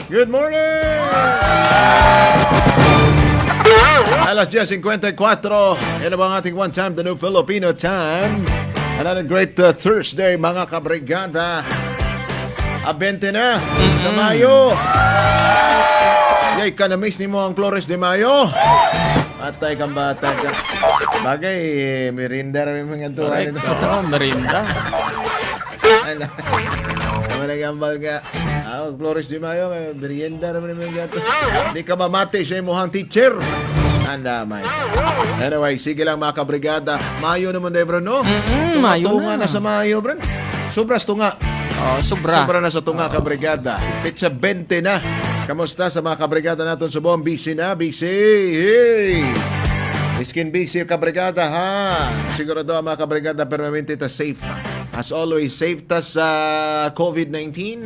Good morning! Alas 10:54. Yan ba ang ating one time, the new Filipino time. Another great Thursday, mga kabrigada. A 20 na sa Mayo. Yay, ka na-miss nimo ang Flores de Mayo. Atay kang bata ka. Bagay, eh, merienda rin mga tuwa Correct. nito. Oo, merienda. Ano? Naman nagambal ka. Ah, Flores de Mayo, eh, merienda naman yung mga gato. Di ka mamati sa imuhang teacher. Anda, may. Anyway, sige lang, mga kabrigada. Mayo naman na, bro, no? Mayo Tunga na. na sa Mayo, bro. Sobras tunga. Oh, sobra. Sobra na sa tunga, kabrigada. Petsa 20 na. Kamusta sa mga kabrigada natin sa buong busy na? Busy! Hey! Miskin busy, kabrigada, ha? Sigurado ang mga kabrigada, permanente ta safe. As always, safe ta sa COVID-19.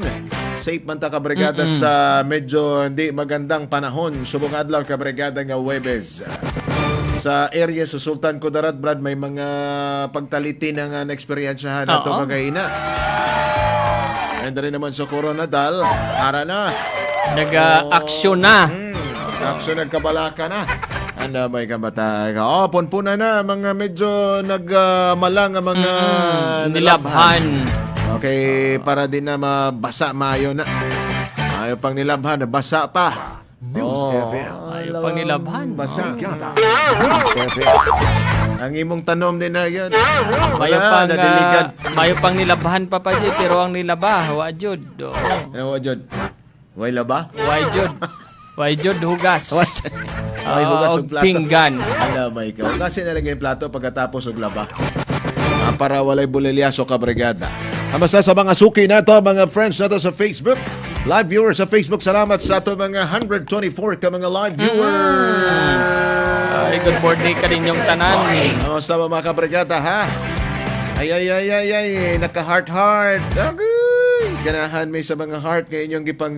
Safe man ta, kabrigada, sa medyo hindi magandang panahon. Subong adlaw, kabrigada, nga Webes. Sa area sa Sultan Kudarat, Brad, may mga pagtaliti na nga na-experiensyahan na ito kagayina. And rin naman sa Koronadal, ara na. Nag-aksyon na. Aksyon, nagkabalaka na. Ano may kabata? Oh, punpuna na mga medyo nagmalang ang mga Nilabhan. Okay, para din na mabasa mayo na. Ayaw pang nilabhan, nabasa pa. News FM. Ayaw pang nilabhan. Basa. Brigada. News FM. Ang imong tanom din na yun. Mayo Wala, pang, nadiligan. mayo pang nilabhan pa pa jud, pero ang nilaba, wa jud. Oo. Ano wa jud? Way laba? Wa jud. Wa jud hugas. Ay, hugas Og og plato. pinggan. Ala, may ikaw. Kasi nalagay yung plato pagkatapos og laba. Ah, para walay bulilyaso, kabrigada. Kamusta sa mga suki nato, mga friends nato sa Facebook? Live viewers sa Facebook, salamat sa ato mga 124 ka mga live viewers. Ay, good morning ka ninyong tanan. Kamusta ba, mga kabrigada, ha? Ay, ay, ay, ay, ay, naka-heart heart. Agoy! Ganahan may sa mga heart ngayon yung gipang,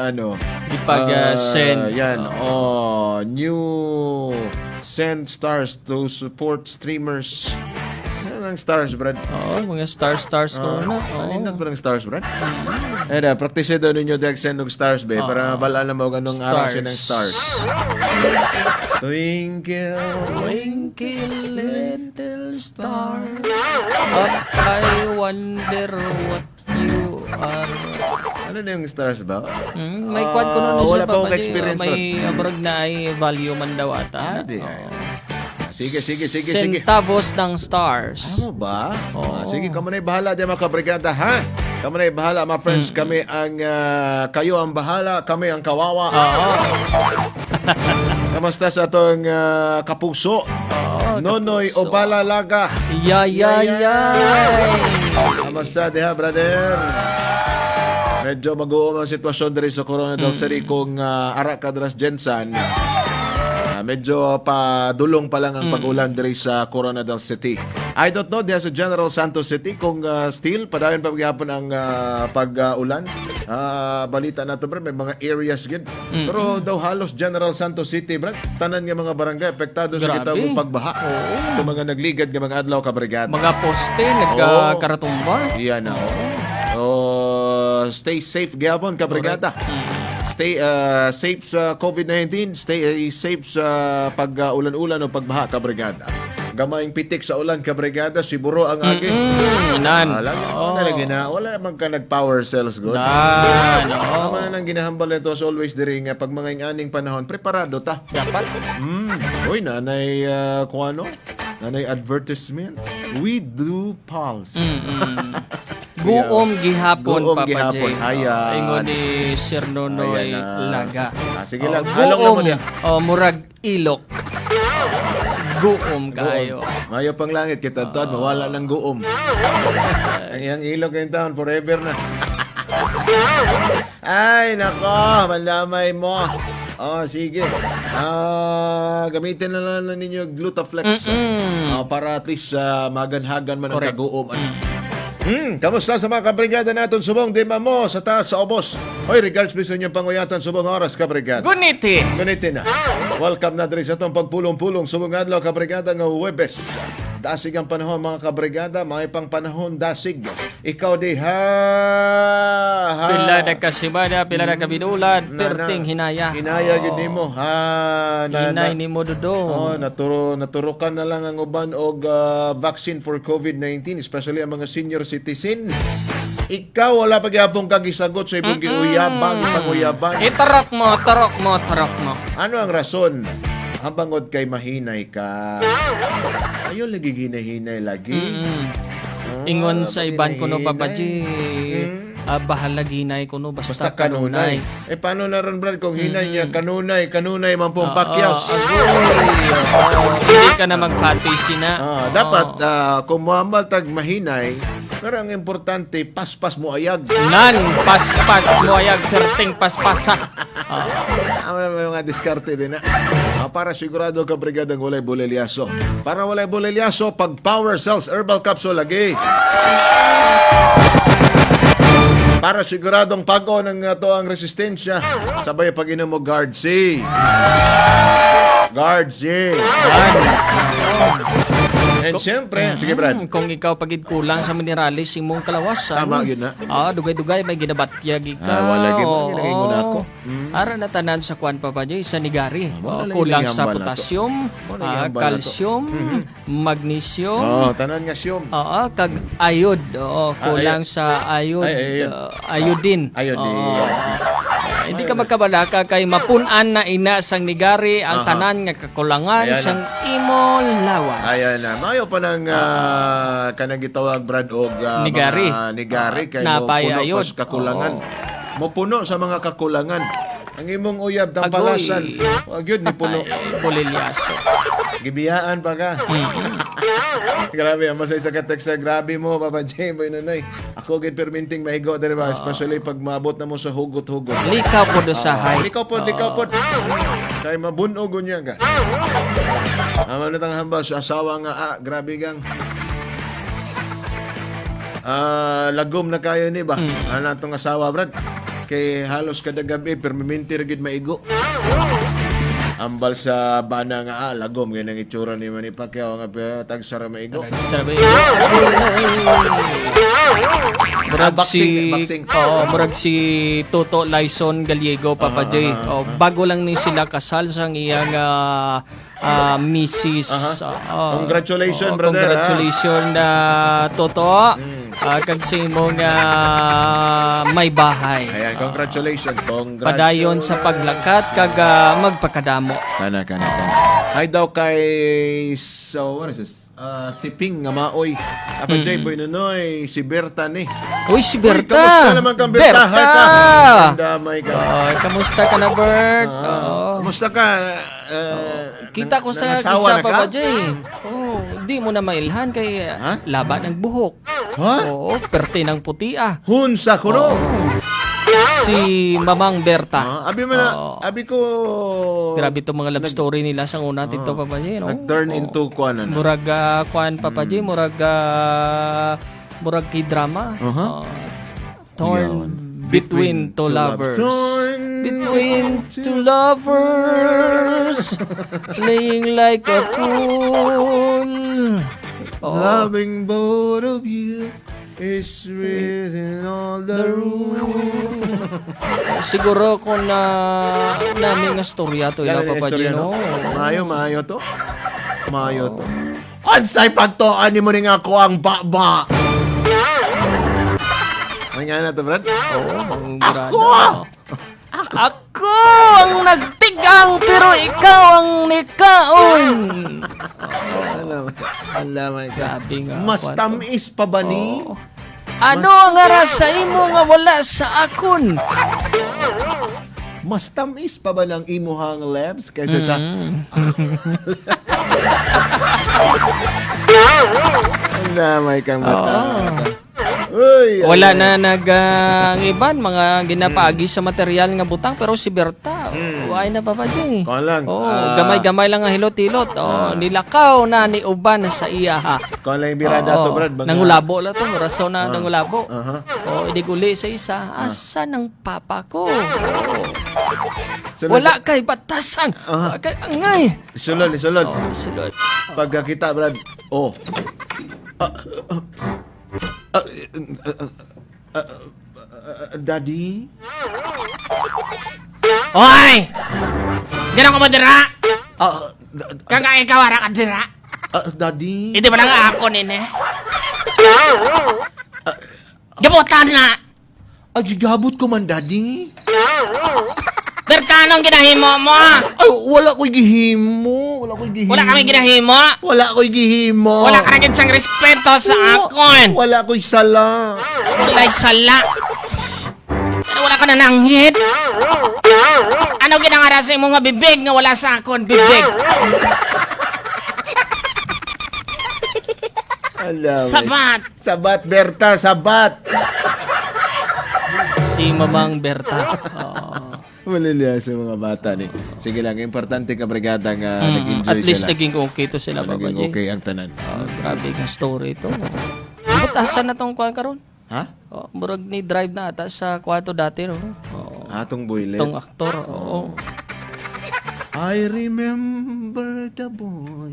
ano, Gipag, send. Yan, oh, new send stars to support streamers. Ano ng stars, Brad? Oo, mga star stars ko na. Oo. Ano ba ng stars, Brad? Eh, da, practice daw ninyo dag send og stars, be, para bala na mo anong araw siya ng stars. Twinkle, Twinkle little star, I wonder what you are. Ano na yung stars ba? May quad ko nun Ah, siya, wala pa akong Papa J. experience. May abroad na ay value man daw ata. Ah, di. Sige, sige, sige, sige. Centavos ng stars. Ano ba? Ah, sige, kamo na bahala di, mga kabrigada, ha? Kamo na bahala, mga friends. Kami ang, kayo ang bahala, kami ang kawawa. Kamusta sa atong kapuso? Oo, Nonoy kapuso. Obala Laga. Ya, ya, ya. Kamusta diha, brother? Medyo mag-uom ang sitwasyon diri sa Koronadal City kung ara ka dras GenSan. Medyo padulong pa lang ang pag-ulan diri sa Koronadal City. I don't know diha sa General Santos City kung still padayon pa gyapon ang pag-ulan. Balita nato, bro, may mga areas gid. Pero daw halos General Santos City, bro, tanan nga mga barangay apektado sa Grabe. gitawag pagbaha. Ito mga nagligad nga mga adlaw, kabrigada. Mga poste, nagkakaratumba. Yan na. Oh, stay safe gyapon, kabrigada. Stay safe sa COVID-19, stay safe sa pag-ulan-ulan o pagbaha, kabrigada. Gamayng pitik sa ulan, kabrigada, siguro ang agi. Nan. Alam mo na lagi na wala man ka nag-power cells good. Nan. Oo. Tama na nang ginahambal nito as always diri nga pag mga aning panahon, preparado ta. Dapat. Uy, nanay kung ano? Nanay advertisement. We do pulse. Guom gihapon, Guom Papa gihapon. J. Ayan. Ingon ni Sir Nonoy Ayan na. Laga. Ah, sige lang. Oh, Halong guom. naman niya. Oh, murag ilok. Guom kayo. Mayo pang langit kita taon, mawala ng guom. Ang iyang ilog ngayong taon, forever na. Ay, nako, malamay mo. Oh, sige. Ah, gamitin na lang ninyo Glutaflex. Ah, para at least maganhagan man ang kaguom. Kamusta sa mga kabrigada naton subong di mo sa taas sa obos? Hoy, regards sa inyong panguyatan subong oras, kabrigada. Guniti. Ganito na. Welcome na diri sa atong pagpulong-pulong subong adlaw, kabrigada, nga Huwebes. Dasig ang panahon, mga kabrigada, mga pang panahon dasig. Ikaw di ha, ha. Pila na kasimana, pila na kabinulan, Na, perting hinaya. Hinaya gyud nimo ha na, Hinay na, ni mo dudong. Oh, naturukan na lang ang uban og vaccine for COVID-19, especially ang mga senior citizen. Ikaw wala pa gyapon kag gisagot sa imong giuyaban, panguyaban. Itarok mo, tarok mo, tarok mo. Ano ang rason? Habangod kay mahinay ka. Ayun lagi hinahinay lagi. Ingon sa iban kuno, Papa G. Ah, bahala hinay kuno basta, Basta kanunay. Eh paano na ron, Brad, kung hinay niya kanunay, kanunay man pong pakyas. Oo, hindi ka na magpati sina. Ah, dapat kung muambal tag mahinay, pero ang importante paspas mo ayag. Nan, paspas mo ayag perting paspasa. Ah, Ang mga diskarte din na. Para sigurado ka, brigadang walay bulelyaso. Para walay bulelyaso, pag Power Cells Herbal Capsule lagi. Para siguradong pag-o ng ato ang resistensya, sabay pag inom mo Guard C. Guard C. And siyempre, sige Brad. Kung ikaw pagid kulang sa minerales imong kalawasan. Tama, yun na. Ah, dugay-dugay may ginabatyag ikaw. Ah, wala gyud, wala gyud nakaingon ako. Ara na tanan sa kwan, Papa J, sa nigari. Wala Oh, lagi kulang sa gihambal na to. potassium, Wala gihambal na to. calcium, magnesium, Oh, tanan nga siyom. Oo, kag ayod. Oo, kulang sa ayod. Ay, ay, ayod. Iodine. Iodine. Oo. Hindi ka magkabalaka kay mapun-an na ina sang nigari ang tanan nga kakulangan Ayan na. sang imo lawas. Ayan na. Mayo pa ng kanang gitawag Brad og Nigari. mga nigari kay mo Napay puno ayod. pa sa kakulangan. Mo puno sa mga kakulangan. Ang imong uyab Agoy. tampalasan. Wag yun ni puno. Ay, bolilyaso. Gibiyaan pa ka. Grabe, ang masay sa kateksta. Grabe mo, Papa J. Boy Nonoy. Ako gid perminting maigo, diri ba? Especially pag maabot na mo sa hugot-hugot. Likaw po do sa hay. Likaw po, likaw po. Kay mabunog niya ka. Ama na tang hambal sa asawa nga, grabe gang. Lagom na kayo ni ba? Ano atong asawa, Brad? Kay halos kada gabi permanente ra gyud maigo. Ambal sa bana nga lagom gyud ang itsura ni Manny Pacquiao nga tagsara maigo. Sabi, murag Boxing, si boxing. Oo, murag si Toto Lyson Gallego, Papa J. Oh, bago lang ni sila kasal sang iyang misis. Oo. Congratulations, Oo, brother, ah. Congratulations na Toto. Kag sa imong may bahay. Ayan, congratulations. Congratulations. Padayon sa paglakat kag magpakadamo. Kana, kana, kana. Hi daw kay, so, what is this? Si Ping nga maoy. Apa Jay Boy Nonoy, si Berta ni. Uy, si Berta. Uy, kamusta naman kang Berta? Hi ka. Ang damay ka. Oh, kamusta ka na, Bert? Oo. Kamusta ka? Kita ko sa nangasawa isa na ka? pa ba, Jay? Oh, di mo na mailhan kay Ha? laba ng buhok. Ha? Oo, perte ng puti ah. Hunsa kuno. Si Mamang Berta. Abi mo na, Oo. abi ko Grabe itong mga love story nila sa una tito, Papa Jay, no? Nag-turn into kuan na. Murag kuan, Papa Jay, murag k-drama. Torn Yawn. between two lovers. Torn Between two lovers, playing like a fool. Oh, Loving both of you is written all the room. Siguro kung na namin nga storya to ila Ganun yung Papa istorya, Gino. no? Maayo, maayo to. Maayo to. Unsay pagtuan ni mo ni nga ako ang baba. Ay nga na to, Brad. Oo, ang grada. Ako! Ako ang nagtigang pero ikaw ang nikaon. Alam, ka. Grabe nga. Mas kwanto. tamis pa ba ni? Oo. Ano ang ara sa imo nga wala sa akon? Mas tamis pa ba ng imuhang lips kaysa sa Ang damay kang mata. Uy, Wala ay, na nag ang iban mga ginapaagi sa material nga butang, pero si Berta, why na, Papa J? Kuwan lang, Oh, gamay-gamay lang ang hilot-hilot. Oh, nilakaw na ni uban sa iya ha. Kuwan lang yung birada Oo, to, Brad. Mga, Nangulabo lang to, raso na nangulabo. Oh, idig uli sa isa. Asa ng papa ko? Oo. Sulod, Wala kay batasan. Wala kay angay. Sulod, sulod. Oh, sulod. Pagkakita, Brad. Oh. Ah, ah, ah, ah, ah, ah, Daddy? Hoy! Ganun ka mo dira? Ah, Kang ikaw ara ka dira? Daddy? Hindi ba lang ako nini? Gamutan na! Ay, gigabot ko man, Daddy. Berta, anong ginahimo mo? Ay, wala ko'y gihimo. Wala ko'y gihimo. Wala kami ginahimo? Wala ko'y gihimo. Wala ka na sang respeto sa akon. Wala ko'y sala. Wala'y sala. Pero wala ka na nanghit. Ano ginangara sa imong nga bibig nga wala sa akon bibig? Alam. Sabat! Sabat, Berta, sabat. Si Mamang Berta. Oo. Maliliya sa mga bata ni. Sige lang, importante ka, brigada, nga nag-enjoy At least sila. naging okay to sila, Ah, Papa naging J. okay ang tanan. Oh, grabe nga story ito. Ba't asa na tong kuwan karon? Ha? Oh, murag ni drive na ata sa kwarto dati, no? Oh, Atong boylet. tong aktor. Oo. I remember the boy.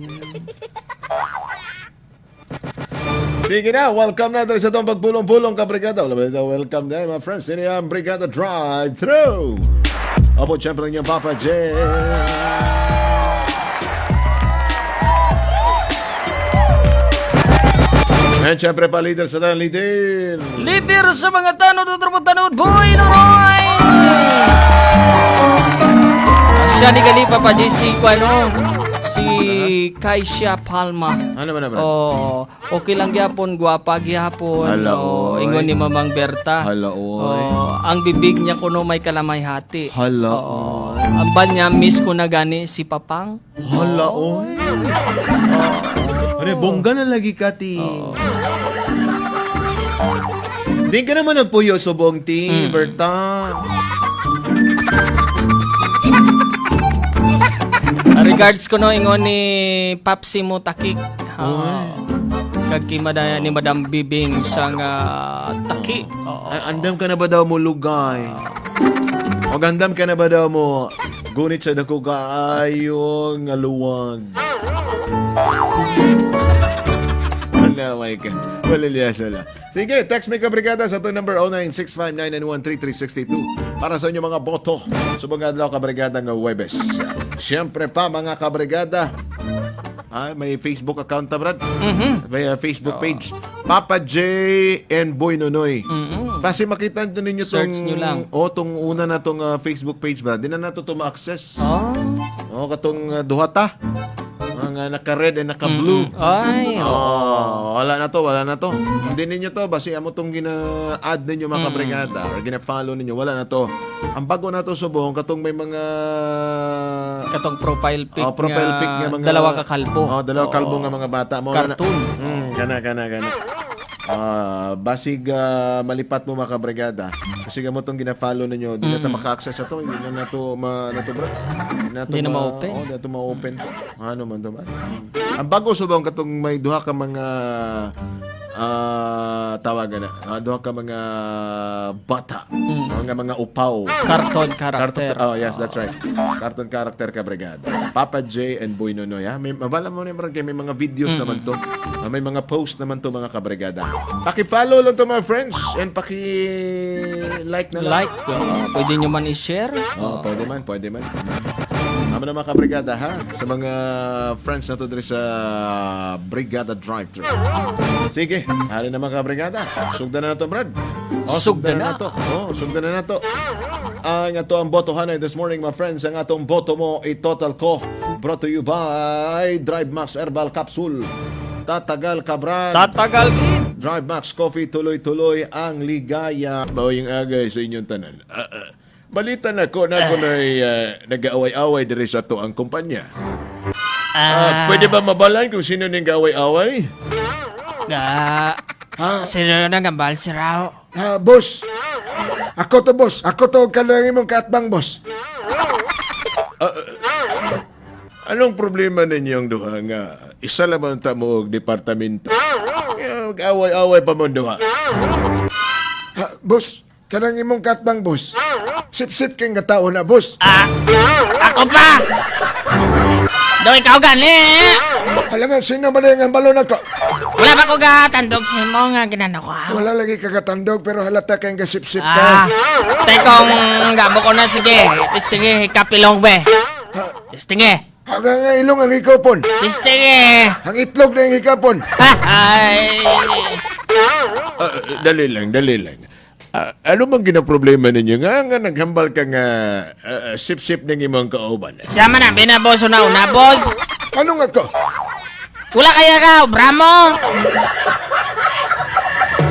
Sige na, welcome na tayo sa itong pagpulong-pulong kabrigada. Wala ba ito? Welcome na, mga friends. Ini ang Brigada Drive-Thru. Opo, siyempre ang inyong Papa J. And siyempre pa, leader sa tayo, leader. Leader sa mga tanod, utro tanod, boy, Nonoy! Siya ni Gali, Papa J, si ano, si Kaisha Palma. Ano ba na, bro? Oh, okay lang gyapon, gwapa gyapon. Hala, Oh, oy. ingon ni Mamang Berta. Hala, oy. Oh, ang bibig niya kuno may kalamay hati. Hala, Oo. Ang ban niya, miss ko na gani si Papang. Hala, oy. Ano, bongga na lagi ka, ti. Di ka naman nagpuyo subong, ti, Berta. Regards ko no ingon ni Papsi mo takik. Kag kay ni Madam Bibing sa nga taki. Oo. Andam ka na ba daw mo lugay? O andam ka na ba daw mo gunit sa dako kaayong aluwag? Wala, my God. Wala liya sila. Sige, text me ka, brigada, sa itong number 0965-991-3362 para sa inyong mga boto sa mga adlaw kabrigada nga Huwebes. Siyempre pa, mga kabrigada, may Facebook account ta, Brad. May Facebook page. Papa J and Boy Nonoy. Kasi makita nyo ninyo tong, Search nyo lang. Oh, tong una na tong Facebook page, Brad. Di na nato to ma-access. Oh. Oh, katong duha ta. Mga naka-red and naka-blue. Ay, oo. Oh, wala na to, wala na to. Hindi ninyo to, basi amo tong gina-add ninyo mga kabrigada or gina-follow ninyo, wala na to. Ang bago na to subong katong may mga Katong profile pic Oh, profile pic nga mga dalawa ka kalbo. Oh, dalawa Oo. kalbo nga mga bata mo. Cartoon. Kana kana kana. Basig malipat mo mga kabrigada. Kasi gamo tong gina-follow ninyo, di na ta maka-access ato, hindi na nato ma nato bro. Di na to Di na ma-open. Oh, di na to ma-open to. Ano man to ba? Ang bago subong katong may duha ka mga tawagan na. Duha ka mga bata. Mga upaw. Cartoon character. Cartoon, oh, yes, that's right. Cartoon character ka, brigada. Papa J and Boy Nonoy. Ha? May, mabala mo naman kay may mga videos naman to. May mga post naman to, mga kabrigada. Paki-follow lang to, mga friends. And paki-like na lang. Like, oo. Pwede nyo man i-share. Oh, pwede man, pwede man. Amo na mga kabrigada ha, sa mga friends na to diri sa Brigada Drive-Thru. Sige, hari na mga kabrigada. Sugdan na nato, Brad. Oh, Sugdan sugdan na na. nato. Oh, sugdan na nato. Ang ato ang botohan this morning, my friends, ang atong boto mo i-total ko. Brought to you by Drive Max Herbal Capsule. Tatagal ka, Brad. Tatagal gid. Drive Max Coffee, tuloy-tuloy ang ligaya. Bawing agay sa inyong tanan. Balita na ko na ko na'y nag-aaway-away diri sa to ang kumpanya. Pwede ba mabalan kung sino ning gaaway-away? Ah, Ha, Sino nagambal si Rao? Ha, boss. Ako to, boss. Ako to kanang imong kaatbang, boss. Anong problema ninyong duha nga isa lamang ta mo og departamento? Away-away pa mo duha. Ha, boss, kanang imong kaatbang, boss. Sip-sip kay nga tao na, boss. Ah, ako pa! Do ikaw gani! Halangan, sino man ang balon ako? Wala ba ko gatandog sa imo nga ginano ko? Ah? Wala lagi kagatandog pero halata kay nga sip-sip Ah, ka. tekong gabo ko na, sige. Sige, kapilong be. Sige, Hanggang nga ilong ang hikapon. Sige. Ang itlog na ang hikapon. Ay. Ah, dali lang, dali lang. Ah, ano bang ginaproblema ninyo nga nga naghambal ka nga sip-sip ng imong kauban? Siya man ang binabos na una, boss. Ano nga ko? Wala kaya ka, obra mo.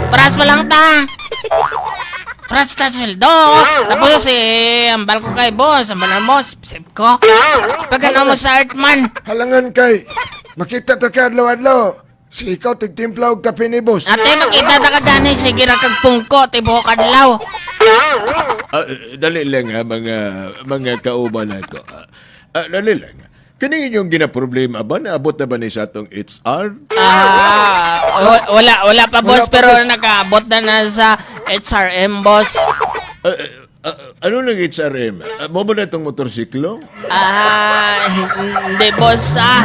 Paras pa lang ta. Paras ta sweldo. Tapos si ambal ko kay boss, ambal na mo, sip ko. Pag ano mo sa Earthman. Halangan kay makita ta ka adlaw-adlaw. Si ikaw tigtimpla og kape ni boss. Ate, makita ta ka gani, sige ra kag pungko, tibuok adlaw. Ah, dali lang ha, mga kauban ako. Dali lang. Kani inyong ginaproblema ba? Naabot na ba ni sa atong HR? Ah, wala wala pa, boss, Wala pa, pero boss. nakaabot na na sa HRM, boss. Ano lang HRM? Mo ba na itong motorsiklo? Ah, hindi, boss, ah.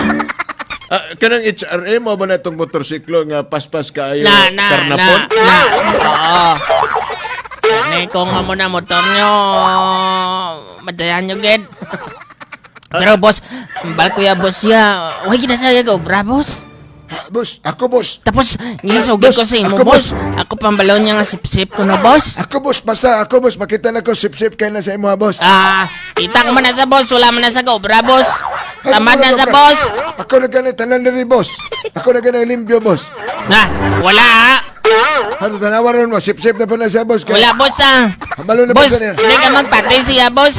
Kanang HRM, mo ba na itong motorsiklo nga paspas kaayo Na na na karnapon? na. Oo. Ani ko nga mo na motor nyo. Madayan nyo gid. Pero boss, bal kuya boss ya. Why kita saya go bra, boss? Ha, boss, ako boss. Tapos ngisugid ko sa imo, Ako, boss. Ako pambalon niya nga sip-sip ko na, boss. Ako boss, basta ako boss, makita na ko sip-sip kay na sa imo ha, boss. Ah, kita ko man na sa boss, wala man na sa gobra, boss. Ay, Tamad wala na sa ka, boss. Ako na gani tanan diri, boss. Ako na gani limpyo, boss. Na, wala ah. Hato tanawa ron mo, sip-sip na po na siya, boss. Kay- Wala, boss, ah. Hambalo na Boss, ba niya? hindi ka magpatay siya, boss.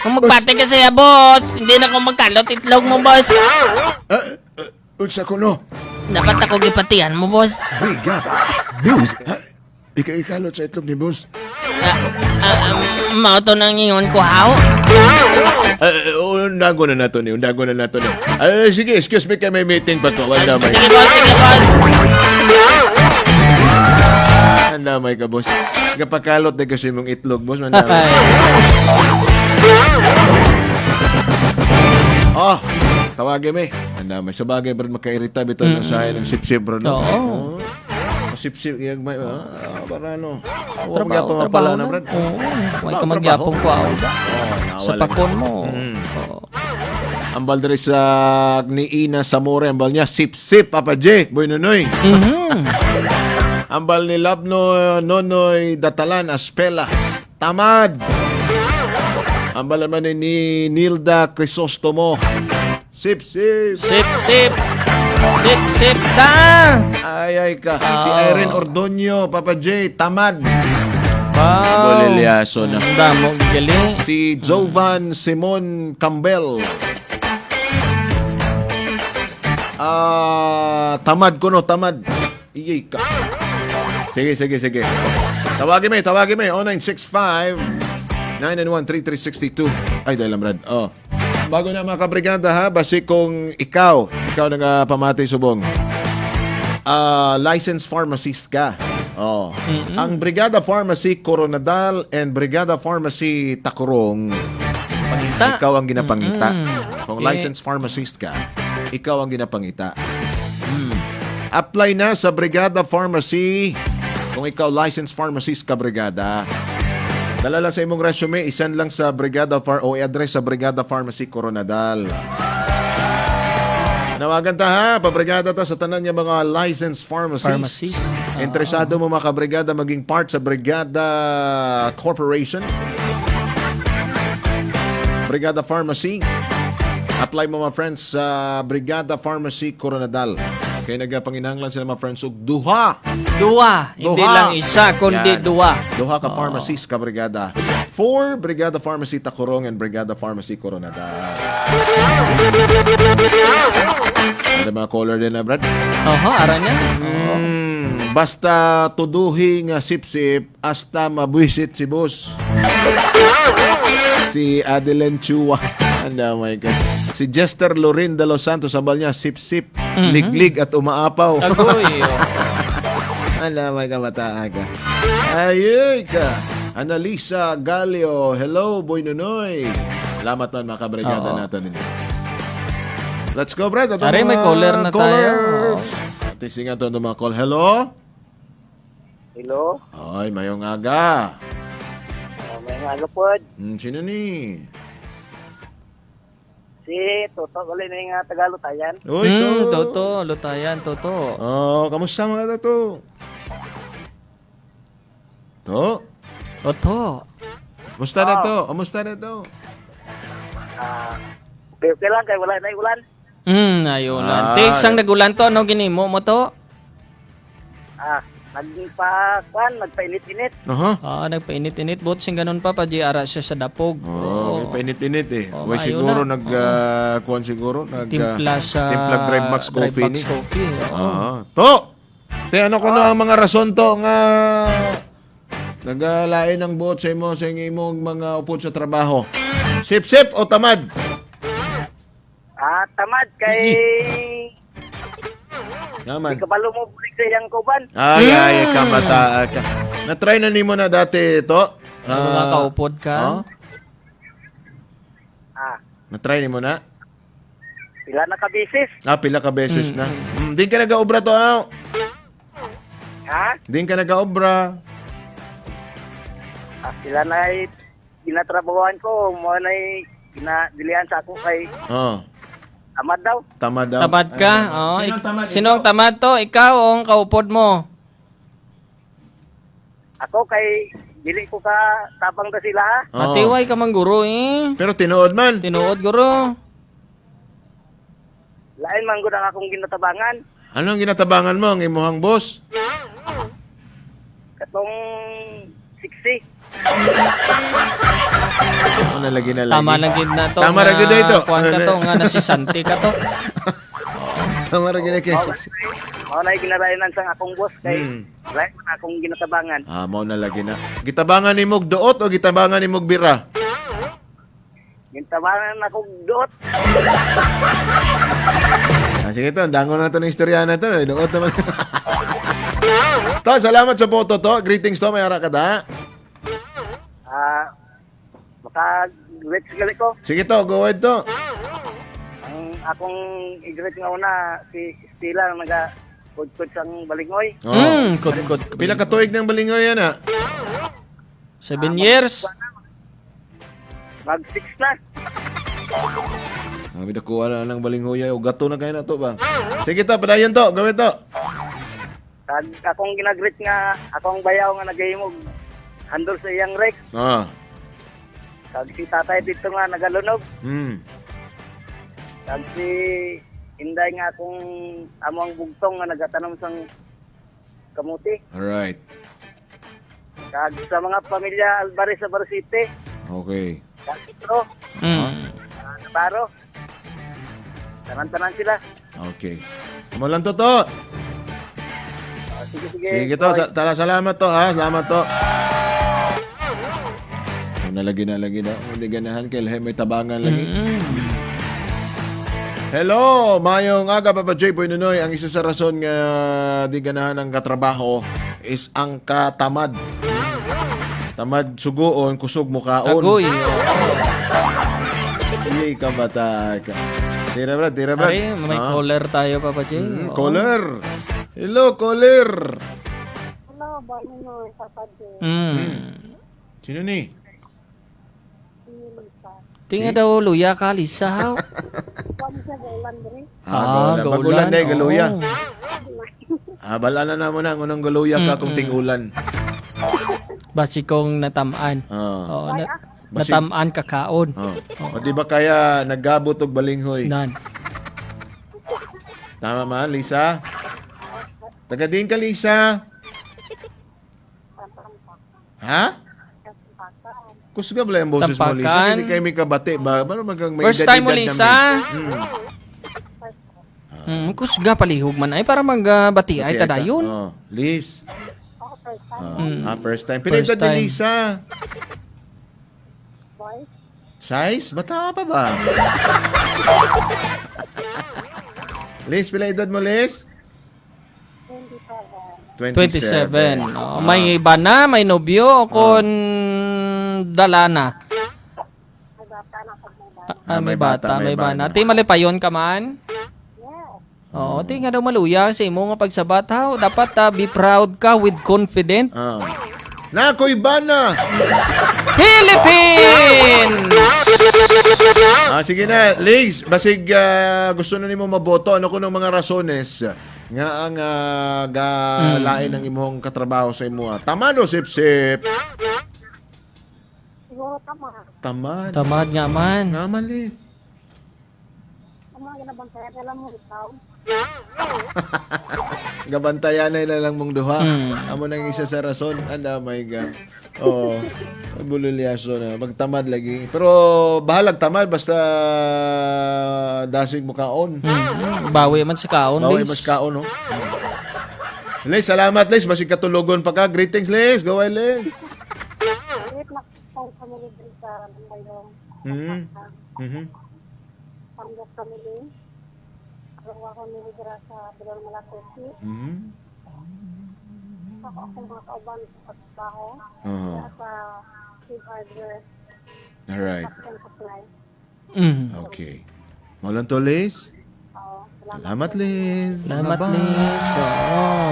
Kung magpatay ka siya, boss, hindi na ako magkalot itlog mo, boss. Ah, ah, unsa ko no? Dapat ako gipatian mo, boss. Brigada News Ha? Ikaw ikalot sa itlog ni boss. Ah, ah, mao to nang ingon ko, how? Undago na nato ni, undago na nato ni. Ah, sige, excuse me kay may meeting pa ko. Wala may. Sige, boss, sige, boss. Andamay ka, boss. Kapakalot na kasi mong itlog, boss. Mandamay. Oh, tawagin me. Andamay. Sa bagay, bro, makairita bitaw ng sahay ng sip-sip, bro. No? Oo. Oh, sip-sip, iyag may, para ano. Huwag Trabaho, magyapon trabaho mapala na, na. bro. Oo. Huwag ka Trabaho, magyapong ko Oh, sa nawala. pakon mo. Oo. Ang bal diri sa ni Ina Samore, ang bal niya, sip-sip, Papa J, Boy Nunoy. Ang bal ni Labno Nonoy Datalan Aspela, tamad. Ang bal naman ni Nilda Crisostomo, sip-sip. Sip, sip. Sip, sip sa. Ay, ay ka. Si Irene Ordonio, Papa J, tamad. Wow. Bolilyaso na. Ang damo, galing. Si Jovan Simon Campbell. Ah, tamad ko no, tamad. Iyay ka. Sige, sige, sige. Tawagin mo. 0965 991 3362. Ay, dahil lang, Brad. Oh. Bago na mga kabrigada ha, basi kung ikaw na nga pamati subong. Ah, licensed pharmacist ka. Oh. Ang Brigada Pharmacy Coronadal and Brigada Pharmacy Takurong, Pangita. ikaw ang ginapangita. Kung Okay. licensed pharmacist ka, ikaw ang ginapangita. Apply na sa Brigada Pharmacy kung ikaw licensed pharmacist ka, Brigada. Dala lang sa imong resume, isan lang sa Brigada Phar o i-address sa Brigada Pharmacy Coronadal. Nawagan ta ha, pabrigada ta sa tanan nga mga licensed pharmacists. Pharmacist. Interesado mo mga kabrigada maging part sa Brigada Corporation. Brigada Pharmacy. Apply mo mga friends sa Brigada Pharmacy Coronadal. Kaya nagapanginahanglan sila mga friends og duha. Dua. Hindi Duha. lang isa, kundi Yan. dua. Duha ka pharmacist ka brigada. Four Brigada Pharmacy Tacorong and Brigada Pharmacy Coronadal. Ada mga caller din na, Brad? Oho, ara niya. Mm. Basta tuduhi nga sip-sip hasta mabwisit si boss. Si Adeline Chua. Ano my God. Si Jester Lorin de Los Santos, ambal niya, sip-sip, liglig at umaapaw. Agoy. Oh. Ano may kabataan ka. Ayuy ka. Analisa Galio. Hello, Boy Nunoy. Salamat nun, mga kabrigada natin ninyo. Let's go, Brad. Atong Are, may mga caller na tayo. callers. Atising ato itong mga call. Hello? Hello? Ay, mayong aga. May nga pod. Sino ni? Si Toto ulit na yung Tagalog tayan. Uy, to. Toto, lutayan, Toto. Oh, kamusta mga tato? To? Toto. Kamusta na to? Kamusta na to? Okay, okay lang kay wala na ulan. Ayun lang. Ah, Te, isang nagulan to, ano ginimo mo to? Nagpa kwan, nagpainit-init. Aha. Nagpainit-init. Bot, sing ganun pa, pa-GR siya sa dapog. Oh, may painit-init eh. Oo, Way maayo siguro na. nag kuan siguro nag Timpla sa timpla Drive Max Drive Coffee Max ni. Coffee. Oo. To. Te, ano kuno ang mga rason to nga nagalain ang buot sa imo sa imong mga upod sa trabaho? Sip-sip o tamad? Tamad kay Naman. di kabalo mo bulig sa iyang kuban. Ay, ay, kabataan ka. Na-try na nimo na dati ito. Ano mga kaupod ka? Oh? Na-try nimo na? Pila na ka bisis? Pila ka beses na. Din ka nag-obra to, aw. Ha? Din ka nag-obra. Sila na ay ginatrabahoan ko, mo na ay ginadilihan sa ako kay tamad daw. Tama daw. Tamad ka? Oo. Sino ang tamad? Sino ang tamad to? Ikaw o ang kaupod mo? Ako kay dili ko ka tabang ta sila ha. Oo. Matiway ka man guro eh. Pero tinuod man. Tinuod guro. Lain man gud ang akong ginatabangan. Anong ginatabangan mo ang imuhang boss? Katong 60. Ano lagi na lagi? Tama lang gid na to. Tama ra nga gid na ito. Kuan ka to nga nasisanti ka to. Tama ra gid na kay Mao na ginarainan sa akong boss kay lain man akong ginatabangan. Mao na lagi na. Gitabangan ni mog duot o gitabangan ni mog bira? Gintabangan ako duot. Sige to, dangon na to ng istorya na to. Eh. Duot naman. To, salamat sa boto to. Greetings to, may ara ka da. Maka great gali ko. Sige to, go ahead to. Ang akong i-greet nga una si Stila nga naga kudkod sang balingoy. Oh. Kod kod. Pila ka tuig ng balingoy yan ah? 7 years. Mag 6 na. Sabi na kuha na ng balinghoy o gato na kayo na to ba? Sige to, padayon to, gawin to. Kag akong ginagreet nga akong bayaw nga nagahimog handle sa iyang rek. Kag si tatay dito nga nagalunog. Kag si Inday nga akong among bugtong nga nagatanom sang kamuti. Alright. Kag sa mga pamilya Alvarez sa Bar City, Okay. Castro, Navarro. Tanan-tanan sila. Okay. Amo lang to to. Sige, sige. Sige to, tala, salamat to ha, salamat to. Ano lagi na lagi na, hindi ganahan kay lahi may tabangan lagi. Hello, mayong aga Papa J. Boy Nunoy. Ang isa sa rason nga di ganahan ang katrabaho is ang katamad. Tamad suguon, kusog mukaon. Agoy. Iyay ka bata ka. Tira brad, tira brad. Are, may caller tayo Papa J. Oo. Caller. Hello, caller. Hello, Boy Nunoy, Papa J. Sino ni? Si Lisa. Tinga daw luya ka Lisa ha. Kuwan siya, gaulan diri. Gaulan. Magulan gaulan. day, galuya. Oo. Bala na na mo na ang unang galuya ka kung tingulan. Basi kong natamaan. Oo, natamaan kakaon. Oh. O di ba kaya nagabot og balinghoy? Nan. Tama man, Lisa? Taga din ka, Lisa? Ha? Kusga ba yung boses mo, Lisa? Tampakan. Hindi kayo may kabati ba? Ano magang may First time mo, edad-edad Lisa? na may- Kusga palihog man ay para magbati ay Okay, tadayon. Oh, Liz. Ako first time. Ah, first time. First Pila edad ni time. Lisa? Boy. Size? Bata pa ba? Liz, pila edad mo, Liz? 27. 27. Oh, may iba na, may nobyo, kon dala na. May bata na pag may bata. Ah, may bata, may bana. Ti malipayon ka man? Yes. Oo, ti nga daw maluya sa imo nga pagsabat haw. Dapat be proud ka with confident. Ah. Nakoy bana. Philippines! Ah, sige na, Liz, basig gusto na nimo maboto, ano kuno mga rasones nga ang galain ang imong katrabaho sa imo? Tama no, sip-sip. Siguro tama. Tama. Tamad nga man. Nga man, Liz. Tama ginabantayan nila mo ikaw. Gabantayan na lang mong duha. Amo nang isa sa rason. Anda, my God. Oo. Bululyaso na. Magtamad lagi. Pero bahalag tamad basta dasig mo kaon. Bawi man sa kaon, Bawi Liz. mas kaon, no? Liz, salamat, Liz. Basig katulogon pa ka. Greetings, Liz. Go away, Liz. Great na kong family diri sa Lambayong. Pambok family. Ako ako niligra sa Bilal Malakuti. Ako akong mga kauban sa trabaho. Sa Steve Hardware and Supply. Okay. Maulan to, Liz. Oo, salamat. Salamat, Liz. Salamat, Bye-bye. Liz. Oo.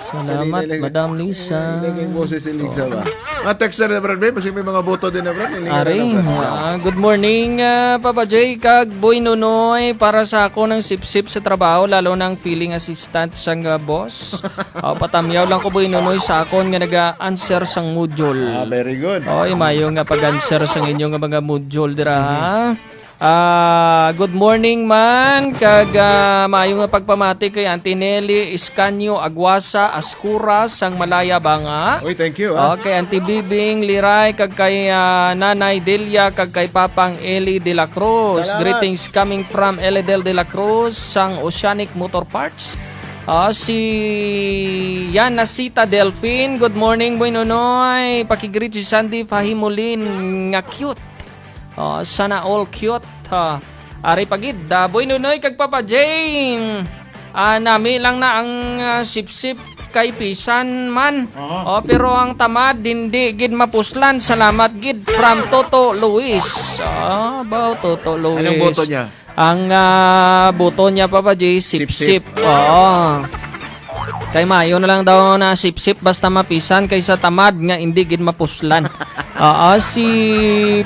Salamat, Madam Lisa. Ilagay boses si Lisa ba? Mga texter na, Brad, kasi may mga boto din na, Brad. Hilingan na Ari, lang, Brad. good morning, Papa J. Kag Boy Nunoy, para sa ako ng sip-sip sa trabaho, lalo ng feeling assistant sa nga boss. Patamyaw lang ko, Boy Nunoy, sa akon nga naga-answer sang module. Ah, very good. Oy, mayo nga pag-answer sa inyong nga mga module dira ha. Good morning man kag maayo nga pagpamati kay Auntie Nelly Iscanio Aguasa Ascura sang Malaya Banga. Uy, thank you. Ah. Okay, Auntie Bibing Liray kag kay Nanay Delia kag kay Papang Eli de la Cruz. Salamat. Greetings coming from Eledel de la Cruz sang Oceanic Motor Parts. Si Yan Nasita Delphine, good morning Boy Nonoy. Pakigreet si Sandy Fahimulin nga cute. Sana all cute. Ari pagid, Boy Nonoy kag Papa Jane. Nami lang na ang sipsip kay pisan man. Oh, pero ang tamad hindi gid mapuslan. Salamat gid from Toto Luis. Baw Toto Luis. Anong boto niya? Ang boto niya, Papa J, sip-sip. Sip-sip. Oo. Kay Mayo na lang daw na sip-sip basta mapisan kaysa tamad nga hindi gid mapuslan. Oo, si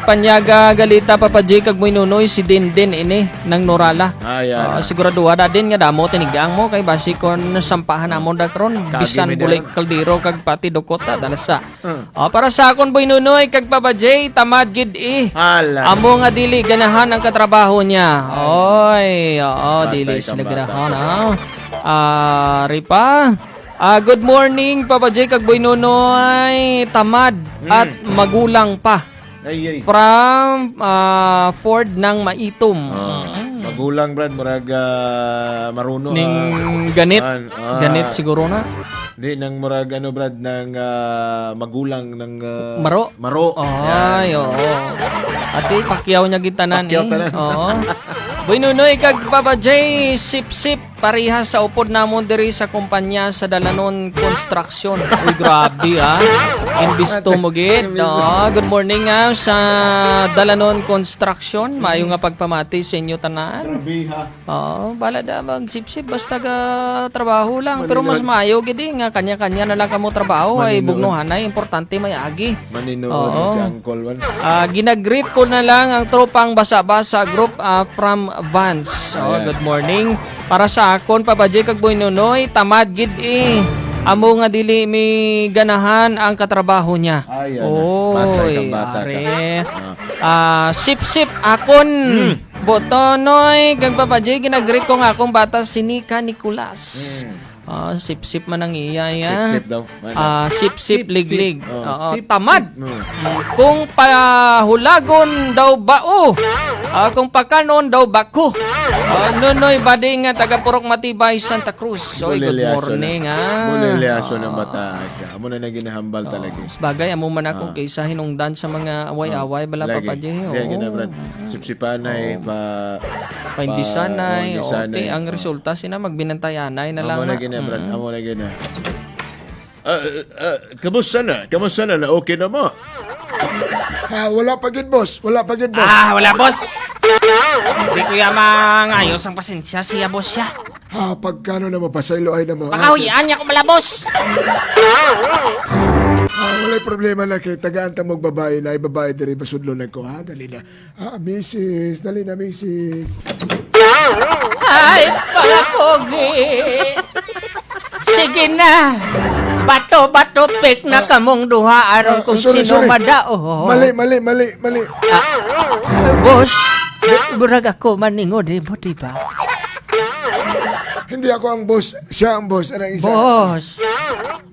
Panyaga Galita, Papa J, kag Moy Nunoy, si Dindin ini ng Norala. Ayan. Oo, sigurado da din nga damo tinigang mo kay basi kon sampahan amon da karon Kagi bisan mi bulay dira. kaldero kag pati dukot ta dalasa. Oh, para sa akon Boy Nunoy kag Papa J, tamad gid eh. Hala. Amo nga dili ganahan ang katrabaho niya. Oy, oo, Batay dili ka, sila bata. ganahan. Ripa. Good morning, Papa J kag Boy Nonoy. Tamad at magulang pa. Ay, ay. From Ford ng Maitum. Magulang, Brad. Murag maruno. Ning ganit. Ganit siguro na. Di, nang murag ano, Brad, ng magulang ng Maro. Maro. Ay, oo. Ate, pakyaw niya gitanan Pakyaw eh. tanan. Oo. Boy Nunoy kag Papa J, sip-sip pareha sa upod namon diri sa kumpanya sa Dalanon Construction. Uy, grabe ah. Imbisto mo gid. Oo, good morning sa Dalanon Construction. Maayo nga pagpamati sa inyo tanan. Grabe, ha. Oo, bala da magsipsip basta ga trabaho lang. Pero mas maayo gid eh, nga kanya-kanya na lang kamo trabaho ay Maninood. bugnohanay importante may agi. Maninood Oo. si Uncle Juan. Ginagreet ko na lang ang tropang basa-basa group from Vance. Oh, Ayan. good morning. Para sa akon, Papa J, kag Boy Nunoy, tamad gid eh. Amo nga dili mi ganahan ang katrabaho niya. Ayan. Oy, Batay kang bata ka. are. Sip-sip akon. Botonoy, kag Papa J, ginagreet ko nga akong bata si Nika Nicolas. Sip-sip man ang iya ya. Sip-sip daw. Mana? Sip-sip, liglig. Oh, Oo, sip-sip. tamad. Mm. Kung pahulagon daw ba oh. Kung pakanon daw bako. Nunoy Bading nga taga Purok Matibay, Santa Cruz. So, good Bulilyaso morning na. ah. Bulilyaso na mata ka. Amo na na ginahambal talaga. Bagay amo man ako kaysa hinungdan sa mga away-away bala, Lagi. Papa J. Di, Oo. gina, Brad. Sipsipanay, pa Paindisanay, pa- o, oh, ang resulta sina magbinantayanay na lang. Amo na na. gina, Brad. Amo na gina. Kamusta na? Kamusta na? Na okay na mo? Ha, wala pa gid, boss. Wala pa gid, boss. Ah, wala, boss. Hindi ko mangayos ang pasensya siya, boss siya. Ha, pagkano na mo, pasaylo ay na mo. Pakahuyan niya ko bala, boss. Ah, walay problema na kay tagaan ta mong babae na ay babae diri basudlo na ko ha, dali na. Ah, misis, dali na, misis. Ay, mga pogi. Sige na. Bato, bato, pick na kamong duha aron Ah, kung sorry, sino sorry. madao. Mali, mali, mali, mali. Boss, burag ako maningod eh, mo, di ba? Hindi ako ang boss, siya ang boss. Anong isa? Boss,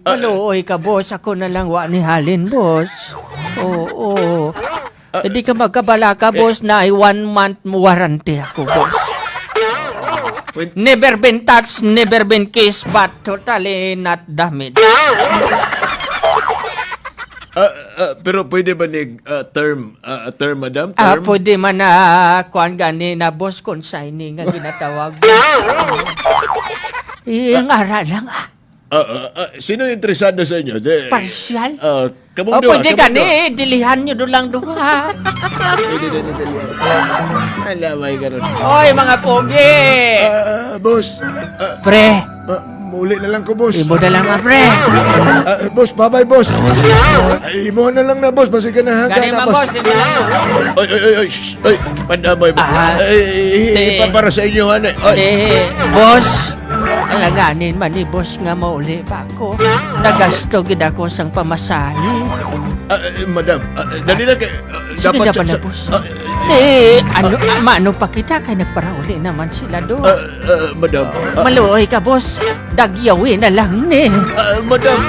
maluoy ka, boss. Ako na lang wa ni Halin, boss. Oo. Hindi ka magkabala ka, boss, na ay one month warranty ako, boss. Wait. Never been touched, never been kissed, but totally not damaged. Pero pwede ba ni term, term, madam? Ah, Term? pwede man na kuan gani na boss consigning nga ginatawag. Iyang ara lang ah. Sino interesado sa inyo? De, Partial. Kamong Oh, duha, pwede kamong gani, dilihan nyo doon lang duha. Pwede na dilihan. Ala, may ganun. Oy, mga pogi! Ah, boss. Pre, Ah, muli na lang ko, boss. imo na lang ah, pre. Ah, boss, bye-bye, boss. Ay, imo na lang na, boss. Basta ka na, Gani na, ma, boss, imo lang. Oy, oy, oy, oy, shh, oy, pandamay ba? Ah, Ay, te. ipapara sa inyo, hanay. Oy, Eh, boss, alaganin man ni boss nga mauli pa ako. Nagasto gid ako sang pamasahe. Madam, dali lang kay Sige dapat na pala, boss. Eh, ano, maano pa kita kay nagparauli naman sila do. Madam, Maluoy ka, boss. Dagyawi na lang ni. Madam,